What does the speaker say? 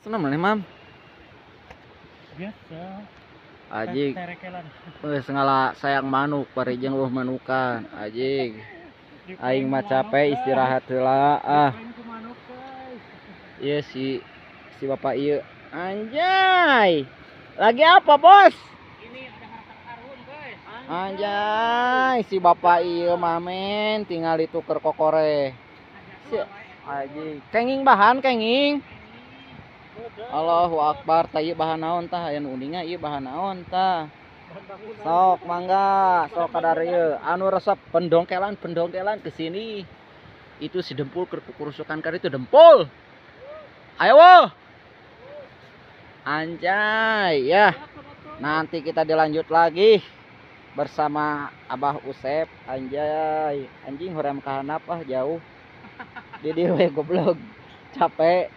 Seneng maneh, Mam? Biasa. Ajig. Terekelan. Geus ngala sayang manuk bari jeung eueuh manukan. Ajig. Aing mah capek istirahat heula ah. Ieu si si bapak ieu. Anjay. Lagi apa, Bos? Ini ada harta karun, guys. Anjay, si bapak ieu mah men tinggal dituker kokore. Si anjing, kenging bahan kenging. Allahu akbar, tah ieu bahan naon tah aya nu uninga ieu bahan naon tah. Sok mangga, sok kadar ieu anu resep pendongkelan-pendongkelan ke sini. Itu si dempul keur kukurusukan ka ditu dempul. Ayo wo. Anjay ya. Nanti kita dilanjut lagi bersama Abah Usep. Anjay, anjing hoream ka handap ah jauh. Di dieu we goblok. Capek.